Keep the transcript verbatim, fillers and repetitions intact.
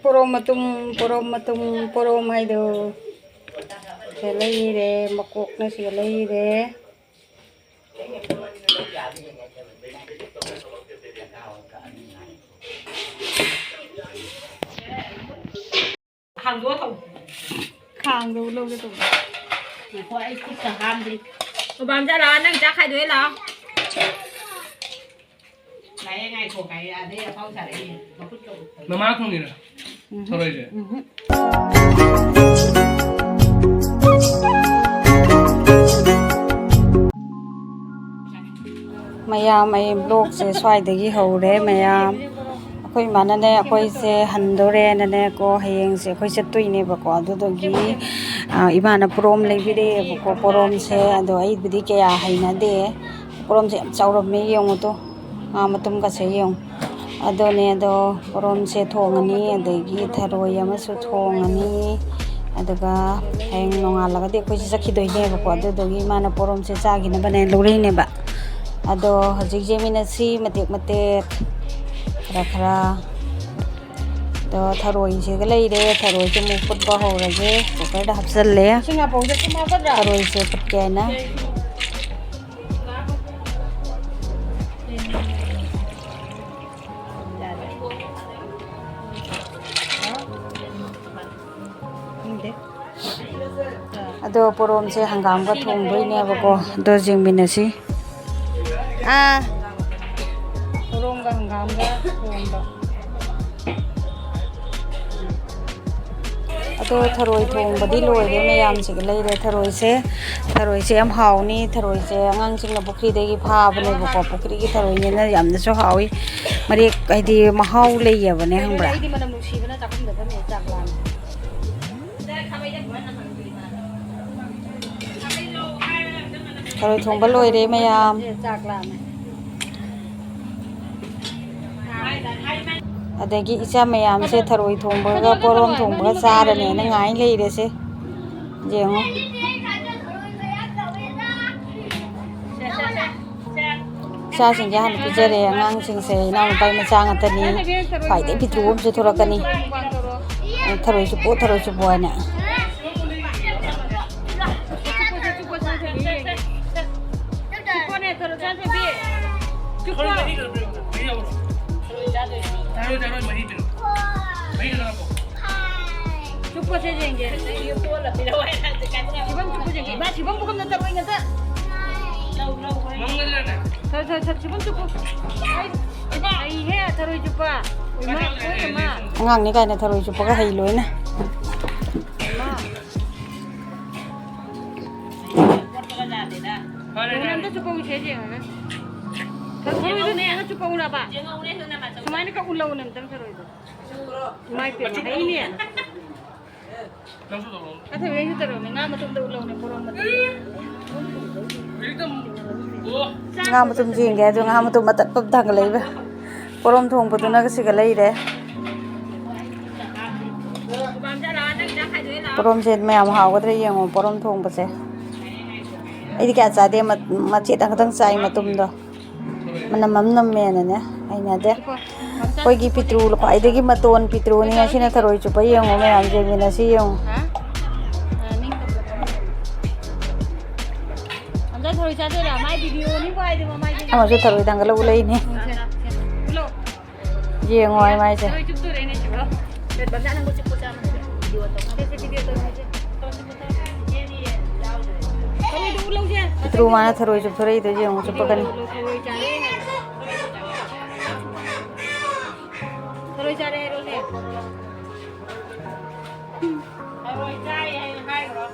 ꯄꯣꯔꯣꯝ ꯃꯇꯨꯝ, ꯄꯣꯔꯣꯝ ꯃꯇꯨꯝ, ꯄꯣꯔꯣꯝ ꯍꯥꯏꯗꯣ꯫ ꯁꯤꯗ ꯂꯩꯔꯦ, ꯃꯀꯣꯛꯅ ꯁꯤꯗ ꯂꯩꯔꯦ꯫ ꯍꯥꯡꯗꯣꯛꯑ ꯊꯝꯃꯨ꯫ ꯈꯥꯡꯗꯣ ꯂꯧꯒꯦ ꯇꯧꯕ꯫ ꯉꯥꯏꯈꯣ, ꯑꯩ ꯈꯨꯠꯀ ꯍꯥꯝꯗ꯭ꯔꯤ꯫ ꯃꯄꯥꯝꯆꯥ ꯂꯥꯛꯑꯣ, ꯅꯪ ꯆꯥꯛ ꯈꯥꯏꯗꯣꯛꯑꯦ ꯂꯥꯛꯑꯣ꯫ ꯉꯥꯏꯌꯦ, ꯉꯥꯏꯈꯣ, ꯉꯥꯏꯌꯦ꯫ ꯑꯥꯗꯩ ꯑꯐꯥꯎ ꯁꯥꯔꯛꯏꯅꯦ꯫ ꯃꯈꯨꯠꯀ ꯎꯞꯇꯅ꯫ ꯃꯃꯥ ꯊꯣꯡꯉꯤꯔꯣ? ꯎꯝꯍꯨꯝ꯫ ꯊꯔꯣꯏꯁꯦ? ꯎꯝꯍꯨꯝ꯫ ꯃꯌꯥꯝ, ꯑꯩ vlogꯁꯦ ꯁ꯭ꯋꯥꯏꯗꯒꯤ ꯍꯧꯔꯦ ꯃꯌꯥꯝ꯫ ꯑꯩꯈꯣꯏ ꯏꯃꯥꯅꯅꯦ, ꯑꯩꯈꯣꯏꯁꯦ ꯍꯟꯗꯣꯔꯦꯅꯅꯦꯀꯣ, ꯍꯌꯦꯡꯁꯦ ꯑꯩꯈꯣꯏ ꯆꯠꯇꯣꯏꯅꯦꯕꯀꯣ꯫ ꯑꯗꯨꯗꯨꯒꯤ, ꯑ, ꯏꯃꯥꯅ ꯄꯣꯔꯣꯝ ꯂꯩꯕꯤꯔꯛꯑꯦꯕꯀꯣ, ꯄꯣꯔꯣꯝꯁꯦ꯫ ꯑꯗꯣ ꯑꯩꯕꯨꯗꯤ ꯀꯌꯥ ꯍꯩꯅꯗꯦ꯫ ꯄꯣꯔꯣꯝꯁꯦ ꯌꯥꯝ ꯆꯥꯎꯔꯝꯃꯦ, ꯌꯦꯡꯉꯨ ꯇꯨ꯫ ꯉꯥ ꯃꯇꯨꯝꯒꯁꯦ ꯌꯦꯡꯉꯨ꯫ ꯑꯗꯨꯅꯦ, ꯑꯗꯣ ꯄꯣꯔꯣꯝꯁꯦ ꯊꯣꯡꯉꯅꯤ, ꯑꯗꯒꯤ ꯊꯔꯣꯏ ꯑꯃꯁꯨ ꯊꯣꯡꯉꯅꯤ꯫ ꯑꯗꯨꯒ ꯍꯌꯦꯡ ꯅꯣꯡꯉꯥꯜꯂꯒꯗꯤ ꯑꯩꯈꯣꯏꯁꯦ ꯆꯠꯈꯤꯗꯣꯏꯅꯦꯕꯀꯣ꯫ ꯑꯗꯨꯗꯨꯒꯤ ꯏꯃꯥꯅ ꯄꯣꯔꯣꯝꯁꯦ ꯆꯥꯈꯤꯅꯕꯅꯦ ꯂꯧꯔꯛꯏꯅꯦꯕ꯫ ꯑꯗꯣ ꯍꯧꯖꯤꯛ ꯌꯦꯡꯃꯤꯟꯅꯁꯤ ꯃꯇꯦꯛ ꯃꯇꯦꯛ ꯈꯔ ꯈꯔ꯫ ꯑꯗꯣ ꯊꯔꯣꯏꯁꯤꯒ ꯂꯩꯔꯦ꯫ ꯊꯔꯣꯏꯁꯦ ꯑꯃꯨꯛ ꯐꯨꯠꯄ ꯍꯧꯔꯒꯦ꯫ ꯀꯨꯀꯔꯗ ꯍꯥꯞꯆꯜꯂꯦ꯫ ꯏꯁꯤꯡ ꯑꯄꯧꯗ ꯁꯨꯝ ꯍꯥꯞꯀꯗ꯭ꯔꯥ? ꯊꯔꯣꯏꯁꯦ ꯐꯨꯠꯀꯦ ꯍꯥꯏꯅ꯫ ꯈꯪꯗꯦ꯫ ꯑꯗꯣ ꯄꯣꯔꯣꯝꯁꯦ ꯍꯪꯒꯥꯝꯒ ꯊꯣꯡꯗꯣꯏꯅꯦꯕꯀꯣ꯫ ꯑꯗꯣ ꯌꯦꯡꯃꯤꯟꯅꯁꯤ꯫ ꯑꯥ, ꯄꯣꯔꯣꯝꯒ ꯍꯪꯒꯥꯝꯒ ꯊꯣꯡꯕ꯫ ꯑꯗꯣ ꯊꯔꯣꯏ ꯊꯣꯡꯕꯗꯤ ꯂꯣꯏꯔꯦ, ꯃꯌꯥꯝꯁꯤꯒ ꯂꯩꯔꯦ ꯊꯔꯣꯏꯁꯦ꯫ ꯊꯔꯣꯏꯁꯦ ꯌꯥꯝ ꯍꯥꯎꯅꯤ꯫ ꯊꯔꯣꯏꯁꯦ ꯑꯉꯥꯡꯁꯤꯡꯅ ꯄꯨꯈ꯭ꯔꯤꯗꯒꯤ ꯐꯥꯕꯅꯦꯕꯀꯣ꯫ ꯄꯨꯈ꯭ꯔꯤꯒꯤ ꯊꯔꯣꯏꯅꯤꯅ ꯌꯥꯝꯅꯁꯨ ꯍꯥꯎꯏ꯫ ꯃꯔꯦꯛ ꯍꯥꯏꯗꯤ ꯃꯍꯥꯎ ꯂꯩꯌꯦꯕꯅꯦ, ꯈꯪꯕ꯭ꯔꯥ? ꯑꯩꯗꯤ ꯃꯅꯝ ꯅꯨꯡꯁꯤꯕꯅ ꯆꯥꯛꯈꯨꯝꯗ ꯐꯝꯃꯦ, ꯆꯥꯛ ꯂꯥꯝꯃꯦ꯫ ꯊꯔꯣꯏ ꯊꯣꯡꯕ ꯂꯣꯏꯔꯦ ꯃꯌꯥꯝ꯫ ꯆꯥꯛ ꯂꯥꯝꯃꯦ꯫ ꯑꯗꯒꯤ ꯏꯆꯥ ꯃꯌꯥꯝꯁꯦ ꯊꯔꯣꯏ ꯊꯣꯡꯕꯒ ꯄꯣꯔꯣꯝ ꯊꯣꯡꯕꯒ ꯆꯥꯔꯅꯦꯅ ꯉꯥꯏ ꯂꯩꯔꯦꯁꯦ꯫ ꯌꯦꯡꯉꯣ꯫ ꯏꯆꯥꯁꯤꯡꯁꯦ ꯍꯥꯟꯅ ꯄꯤꯖꯔꯦ꯫ ꯑꯉꯥꯡꯁꯤꯡꯁꯦ ꯏꯅꯥꯎꯅꯨꯄꯥꯒꯤ ꯃꯆꯥ ꯉꯥꯛꯇꯅꯤ꯫ ꯈ꯭ꯋꯥꯏꯗꯒꯤ ꯄꯤꯛꯇ꯭ꯔꯨ ꯑꯃꯁꯨ ꯊꯣꯔꯛꯀꯅꯤ꯫ ꯊꯔꯣꯏ ꯆꯨꯞꯄꯣ, ꯊꯔꯣꯏ ꯆꯨꯞꯄꯣ ꯍꯥꯏꯅ꯫ ꯆꯨꯞꯄꯣꯅꯦ, ꯊꯔꯣꯏ ꯆꯥꯗꯣꯏꯕꯤ꯫ ꯆꯨꯞꯄꯣ꯫ ꯊꯔꯣꯏ ꯆꯥꯔꯣꯏ, ꯃꯍꯤ ꯄꯤꯔꯛꯑꯣ꯫ ꯃꯍꯤ ꯈꯛꯇ ꯍꯥꯞꯄꯣ꯫ ꯆꯨꯞꯄꯁꯦ ꯌꯦꯡꯒꯦ꯫ ꯁꯤꯕꯝ ꯆꯨꯞꯄꯁꯦ ꯌꯦꯡꯒꯦ꯫ ꯏꯃꯥ, ꯁꯤꯕꯝ ꯄꯨꯈꯝꯗ ꯊꯔꯣꯏ ꯉꯥꯛꯇ꯫ ꯃꯪꯒꯜꯗꯅꯦ꯫ ꯊꯔꯣꯏ, ꯊꯔꯣꯏ, ꯊꯔꯣꯏ, ꯁꯤꯕꯝ ꯆꯨꯞꯄꯨ꯫ ꯍꯩꯍꯦ, ꯊꯔꯣꯏ ꯆꯨꯞꯄ꯫ ꯏꯃꯥ, ꯑꯣꯏ ꯏꯃꯥ꯫ ꯑꯉꯥꯡꯅꯤ ꯀꯥꯏꯅ ꯊꯔꯣꯏ ꯆꯨꯞꯄꯒ ꯍꯩ ꯂꯣꯏꯅ꯫ ꯏꯃꯥ꯫ ꯐꯔꯦ, ꯌꯦꯡꯉꯨꯅꯦ, ꯐꯔꯦ꯫ ꯑꯝꯇ ꯆꯨꯞꯄꯧꯁꯦ, ꯌꯦꯡꯉꯒ꯫ ꯊꯔꯣꯏꯗꯣ ꯌꯦꯡꯉꯒ ꯆꯨꯞꯄꯧꯔꯕ? ꯁꯨꯃꯥꯏꯅ ꯀꯛ ꯎꯠꯂꯛꯎꯅꯦ ꯑꯝꯇꯪ ꯊꯔꯣꯏꯗꯣ꯫ ꯏꯃꯥꯏ ꯄꯦꯝꯃ, ꯍꯩꯅꯦ꯫ ꯅꯪꯁꯨ ꯇꯧꯔꯣ꯫ ꯑꯊꯣꯏꯕꯤ, ꯑꯩꯁꯨ ꯇꯧꯔꯝꯃꯦ꯫ ꯉꯥ ꯃꯇꯨꯝꯗ ꯎꯠꯂꯛꯎꯅꯦ, ꯄꯣꯔꯣꯝ ꯃꯇꯨꯝꯗ꯫ ꯍꯧꯖꯤꯛꯇ ꯑꯃꯨꯛ, ꯑꯣ꯫ ꯉꯥ ꯃꯇꯨꯝ ꯌꯦꯡꯒꯦ ꯍꯥꯏꯗꯣ, ꯉꯥ ꯃꯇꯨꯝ ꯃꯇꯠ ꯄꯞ ꯊꯥꯡꯒꯠꯂꯛꯏꯕ꯫ ꯄꯣꯔꯣꯝ ꯊꯣꯡꯕꯗꯨꯅ ꯁꯤꯒ ꯂꯩꯔꯦ꯫ ꯄꯣꯔꯣꯝꯁꯦ ꯃꯌꯥꯝ ꯍꯥꯎꯒꯗ꯭ꯔꯥ ꯌꯦꯡꯉꯣ, ꯄꯣꯔꯣꯝ ꯊꯣꯡꯕꯁꯦ꯫ ꯑꯩꯗꯤ ꯀꯌꯥ ꯆꯥꯗꯦ, ꯃ-, ꯃꯆꯦꯠ ꯑꯃꯈꯛꯇꯪ ꯆꯥꯏ ꯃꯇꯨꯝꯗꯣ꯫ ꯃꯅꯝ ꯑꯃ ꯅꯝꯃꯦꯅꯅꯦ ꯍꯩꯅꯗꯦ꯫ ꯑꯩꯈꯣꯏꯒꯤ ꯄꯤꯇ꯭ꯔꯨ, ꯈ꯭ꯋꯥꯏꯗꯒꯤ ꯃꯇꯣꯟ ꯄꯤꯇ꯭ꯔꯨꯅꯤ꯫ ꯉꯁꯤꯅ ꯊꯔꯣꯏ ꯆꯨꯞꯄ ꯌꯦꯡꯉꯣ ꯃꯌꯥꯝ, ꯌꯦꯡꯃꯤꯟꯅꯁꯤ ꯌꯦꯡꯉꯣ꯫ ꯑꯝꯇ ꯊꯔꯣꯏ ꯆꯥꯗꯣꯏꯔꯥ? ꯃꯥꯏ ꯚꯤꯗꯤꯑꯣꯅꯤꯕꯨ ꯍꯥꯏꯗꯤ ꯃꯃꯥꯏꯗꯤ꯫ ꯑꯃꯁꯨ ꯊꯔꯣꯏ ꯊꯥꯡꯒꯠꯂ ꯎꯠꯂꯛꯏꯅꯦ꯫ ꯁꯦ, ꯁꯦ, ꯁꯦ꯫ ꯎꯠꯂꯣ꯫ ꯌꯦꯡꯉꯣ ꯍꯥꯏ ꯃꯥꯏꯁꯦ꯫ ꯊꯔꯣꯏ ꯆꯨꯞꯇꯣꯔꯦꯅꯦ ꯁꯤꯕꯣ꯫ ꯕꯝꯖꯥ ꯅꯪꯕꯨ ꯆꯨꯞꯄꯣ ꯆꯥꯕ ꯅꯠꯇ꯭ꯔꯣ? ꯚꯤꯗꯤꯑꯣ ꯇꯧ꯫ ꯁꯦ, ꯁꯦ, ꯚꯤꯗꯤꯑꯣ ꯇꯧ, ꯁꯦ꯫ ꯊꯔꯣꯏꯗꯣ ꯎꯠꯂꯧꯁꯦ꯫ ꯄꯤꯇ꯭ꯔꯨ ꯃꯥꯅ ꯊꯔꯣꯏ ꯆꯨꯞꯊꯣꯔꯛꯏꯗꯣ ꯌꯦꯡꯉꯣ, ꯆꯨꯞꯄꯛꯀꯅꯤ꯫ ꯊꯔꯣꯏ ꯆꯥꯔꯦ꯫ ꯊꯔꯣꯏ ꯆꯥꯔꯦ ꯍꯥꯏꯔꯣꯅꯦ꯫ ꯊꯔꯣꯏ ꯆꯥꯏ ꯍꯥꯏꯅ ꯍꯥꯏꯈ꯭ꯔꯣ꯫